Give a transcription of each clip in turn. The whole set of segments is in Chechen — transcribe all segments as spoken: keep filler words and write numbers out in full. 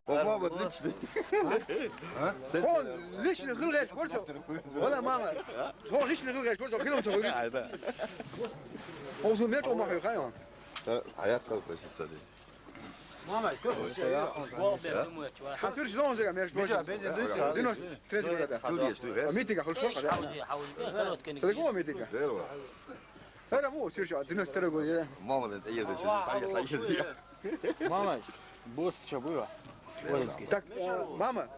О, мама, личный. А? Хьо личный гӀилгӀеш вара со. Вала, мама. Хьо личный гӀилгӀеш вара со, хилам со вара. Айда. Хьо зун мел чӀоагӀа ма хьо, хай хьо. Э, хьаяккхал хьо ши цади. Мама, что? Хьа суьрч зон зега меш. Миша, бен, бен, бен. Девяносто третий год. Хьо деш, ду, А митинга хьо школа, да? Короткий. Садиго митинга. Дерево. ХӀара мух суьрч, девяносто второй год, я. Мама, да, ездил, сейчас, сейчас ездил. Мама, босс ча буйла? Воинский. Так, э, мама,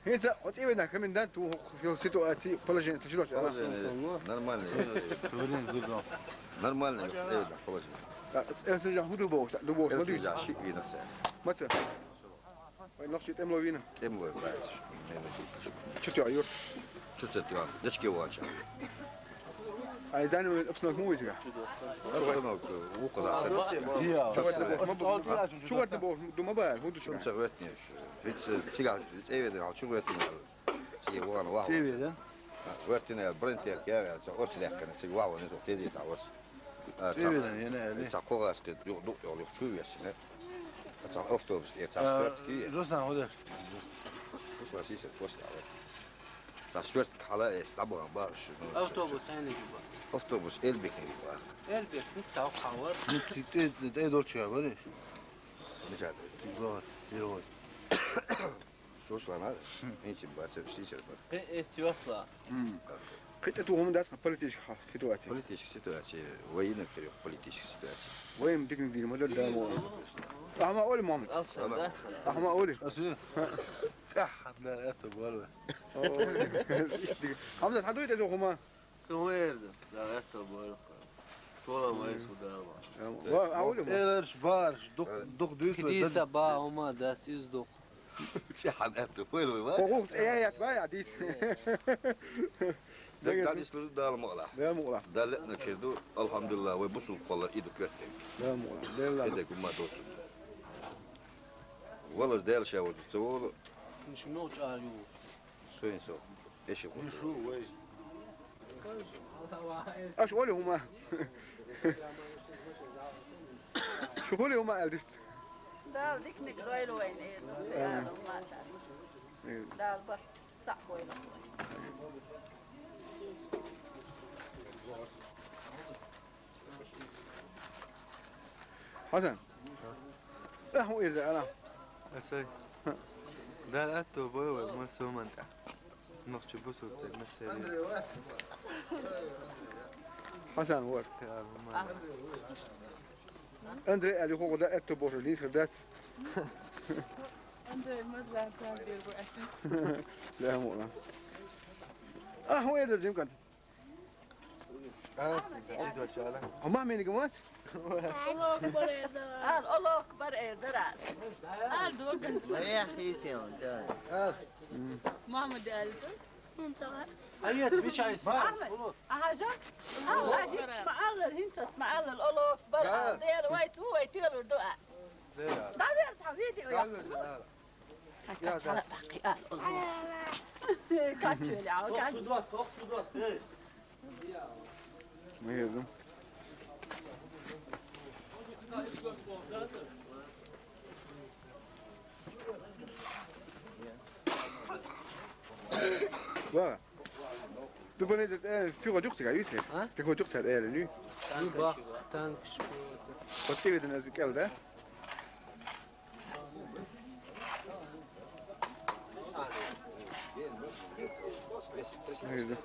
хӀинца оцӀивена комендант, у, у ситуации, положение, ты что, она? Положение нормальное. Блин, гудо. Нормальное, э, да, положение. Так, э, сразу худо бог, да, бог, Э, смотри. Сразу щит видно всё. Маца. Вай нохчий тӀемло вина? ТӀемло вина. Чу тӀе Ӏа юрт? Чу ца тӀе Ӏа. Дечке ванча. Ай, данный момент обстановка муха изга? Обстановка вукхаза сана. Чугатна боху, ма бу-, чугатна боху, ду ма баьр, хӀун ду чугатна? Чун ца гӀоьртинеш. Виц цига цӀеве дина, чу гӀоьртина. Цига вана ваха. ЦӀеве, да? ГӀоьртина, бронетехника, ца орц лехкана, цига ваха, не зух, тезе та орц. А, ца-, ЦӀеведен, яна аьле. Ца кхогӀаскхи ду-, ду-, йолух чу вессина. Ца автобус тӀера ца А, суьртки. Руслан, хӀун деш? Руслан сийсара коста ала. Ца суьртки хьала эс дӀабахана бахаш. Автобус хьениг ба? Автобус Эльбекниг ба. Эльбек, ну, ца хьавар. Ну, ци тӀе, тӀе долчу я бареш? Мича тӀе? Ци бахар, иргъой. Руслан, а? ХӀинца бацара, сийсара бара. Кхин эс тӀе йоссала. Кхин тӀе тухум дац политическая ситуация. Политическая ситуация, военная, политическая ситуация. Вай ма дикниг дийр ма дар, да, мо. Ахма оли, мам. Алса, да? Ахма оли. Аси? ЦӀеххьана аьтто бала. О, иштта дика. Хамзат, хьан дуй тӀе тухума? Цу вер ду, да, аьтто бала. Тола вайс ху дала. Ва, а оли ма. Эларш, барш, дух, дух дуьйцу. Кидиса ба, ома, дас из дух. Ци хьан аьтту, хӀой луй вай? Хо гӀуллакх цӀе яц вай, а дийца. Дагадис лур Дала мукъалахь. Дала мукъалахь. Дала леъна кхир ду, алхьамдулиллахӀ, вай бусулба кхоллар и ду коьртаниг. Дала мукъалахь. Дела. Эзар гума доцу. Валаз Дела ша вазу ца волу. Шу мел чӀагӀ ю? Суйн со. Эши гӀур. Шу вай. Аш оли хӀума. Шу хули хӀума аьлла дисту? Дала дикниг дойла вайна, э, Дала хӀума тар. Дала барт цхьаъ бойла вай. Хьасан. Э, хӀун ирда ала? Асай. Дала аьтто бойла вай, ма соман тӀа. Нохчи бусуртиг масери. Хьасан вар. Андрей али хӀугӀу да аьтту бохуш нийсхар дац. Андрей мазлан цан дир бу аьтту. Ла муъна. А, хӀун эдар зимкан? А, ди доча ала. Хьо ма мени гамац? Аллаху акбар эдар. Ал, Аллаху акбар эдар. Ал, доган. Ма я хитин, да. Ал. Мама де али. Ай, отвечай. Ахмед, а хьажа? Ахьа, хӀинца ма аллал, хӀинца ма аллал, Аллаху акбар, Дела вай цу вай телур ду а. Давер цхьа видео яхча. Качвели, а, качвели. Мгм. Ва. Ду бане де, э, фига духтига юсе. А? Фига духтига, э, лю. Ю бах, танк шпион. Оцевиден аз кел, да? Мгм.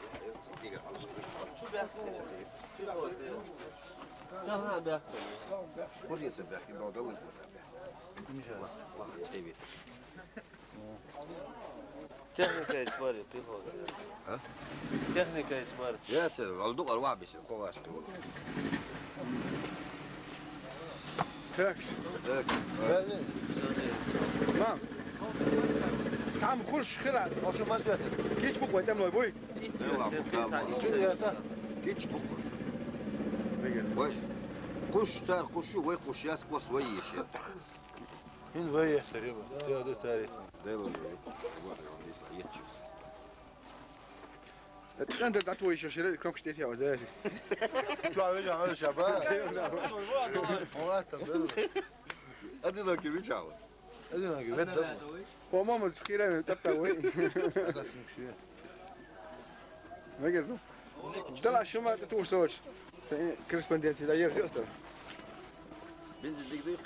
Техника исбари, пехота. А? Техника исбари. Я це, валдукъар вахь бисер, кхо вац. Так. Так. Мам. Там хуш хира, ошу масвет. Кич буквой там лой буй. Кич буквой. Вай. Куш цар кушу, вай куш яц кос вай ешет. ХӀинца вай ехтар ю, я ду тарих. Дела вай. ЦӀен дан дӀатвойша шира кнопкаш тӀе тӀе а дайши. Чу а вежа хьоьлуш а ба? Хьо латтам дела. Одинокий мича ва? По-моему, хирами тапта вай. Мегер ду. Дала шума ту соч. Корреспонденция да ер жёста. Бензин дик дик.